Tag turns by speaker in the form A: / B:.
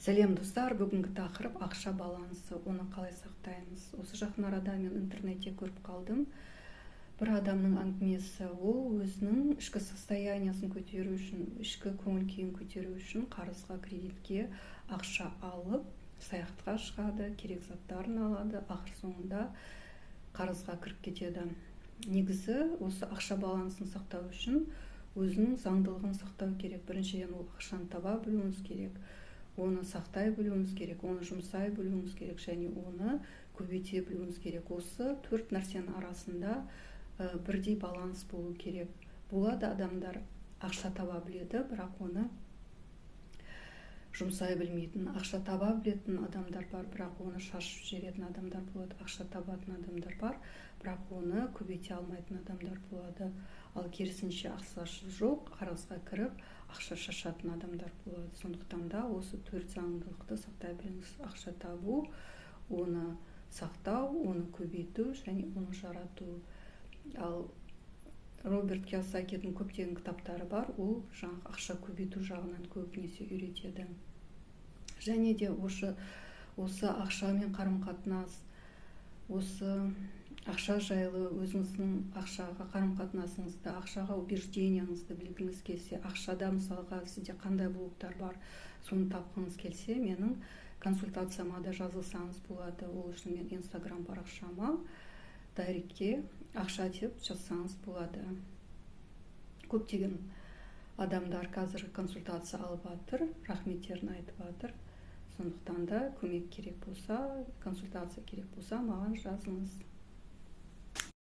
A: Сәлем, достар! Бүгінгі тақырып: ақша балансы, оны қалай сақтаймыз? Осы жақын арада мен интернетте көріп қалдым бір адамның әңгімесі. Ол өзінің ішкі состояниясын көтеру үшін, ішкі көңіл күйін көтеру үшін қарызға, кредитке ақша алып, саяхатқа шығады, керек заттарын алады, ақыр соңында қарызға кіріп кетеді. Негізі, осы ақша балансын сақтау үшін өзінің заңдылығын сақтау керек. Біріншіден, ол ақшаны таба білуіңіз керек, оны сақтай білуіңіз керек, оны жұмсай білуіңіз керек және оны көбейте білуіңіз керек. Осы төрт нәрсенің арасында бірдей баланс болу керек. Болады, адамдар ақша таба біледі, бірақ оны жұмсай білмейтін. Ақша таба білетін адамдар бар, бірақ оны шашып жіберетін адамдар болады. Ақша табатын адамдар бар, бірақ оны көбейте алмайтын адамдар болады. Ал керісінше, ақшасы жоқ, қарызға кіріп, ақша шашатын адамдар болады. Сондықтан да осы төрт заңдылықты сақтай біліңіз: ақша табу, оны сақтау, оны көбейту және оны жарату. Ал Роберт Кийосакидің көптеген кітаптары бар, ол жаңағы ақша көбейту жағынан көбінесе үйретеді. Және де осы ақшамен қарым қатынас, осы ақша жайлы өзіңіздің ақшаға қарым қатынасыңызды, ақшаға убеждениеңізді білгіңіз келсе, ақшада, мысалға, сізде қандай блоктар бар, соны тапқыңыз келсе, менің консультацияма да жазылсаңыз болады. Ол үшін мен Инстаграм парақшама директке «ақша» деп жазсаңыз болады. Көптеген адамдар қазір консультация алып жатыр, рахметтерін айтып жатыр. Сондықтан да көмек керек болса, консультация керек болса, маған жазыңыз.